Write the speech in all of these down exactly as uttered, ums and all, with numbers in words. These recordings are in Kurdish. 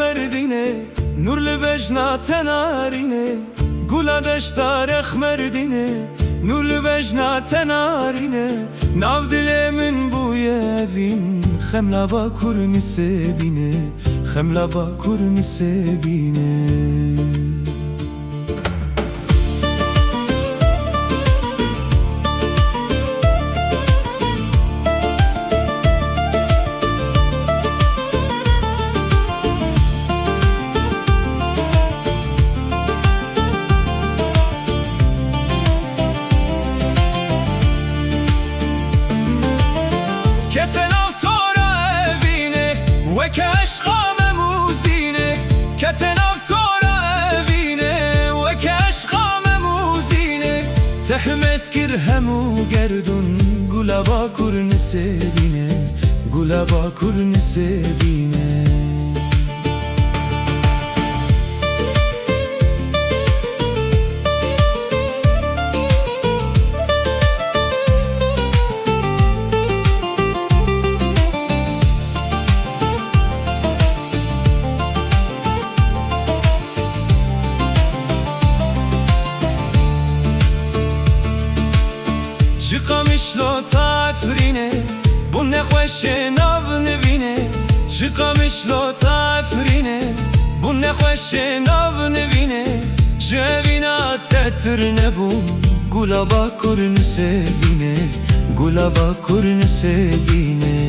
Merdînê, nûr li bejna te narîne, gula deşta rex Merdînê, nûr li bejna te narîne, nav dilê min bûye evîn, xemla Bakur Nisêbînê, xemla Bakur Nisêbînê. Kete nav tora evînê, weke eşqa Mem û Zînê. Kete nav tora evînê, weke eşqa Mem û Zînê. Tehmez kir hemû gerdûn, gula Bakur Nisêbînê, gula Bakur Nisêbînê. Ji Qamişlo ta Efrînê, bûn nexweşê nav nivînê. Ji Qamişlo ta Efrînê, bûn nexweşê nav nivînê. Ji evîna te tir nebûn, gula Bakur Nisêbînê, gula Bakur Nisêbînê.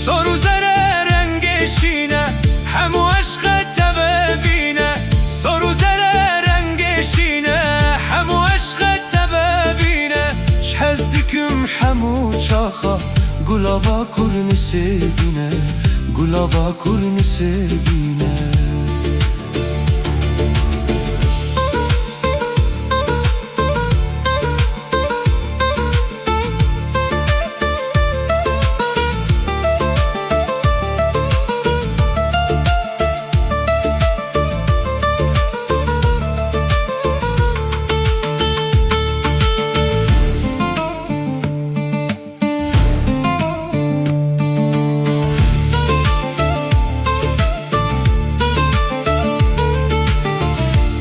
Sor û zere rengê şîne, hemû eşqe te bevîne. Sor û zere rengê şîne, hemû eşqe te bevîne. Ji hez dikim hemû çaxa, gula Bakur Nisêbîne, gula Bakur Nisêbîne.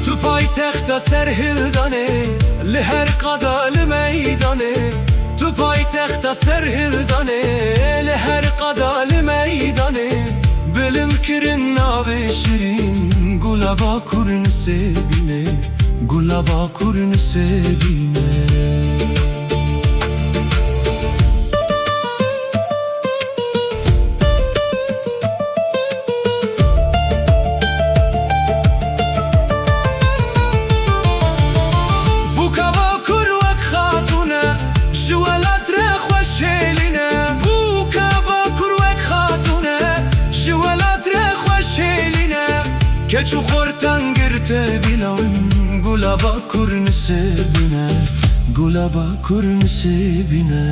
Tu paytexta serhildanê, li her qada li meydanê. Tu paytexta serhildanê, li her qada li meydanê. Bilind kirin navê şirîn, gula Bakur Nisêbînê, gula Bakur Nisêbînê. Bûka Bakur wek xatûn e, ji welat re xweş hêlîn e. Bûka Bakur wek xatûn e, ji welat re xweş hêlîn e. Keç û xortan girte bîlawin, gula Bakur Nisêbîne, gula Bakur Nisêbîne.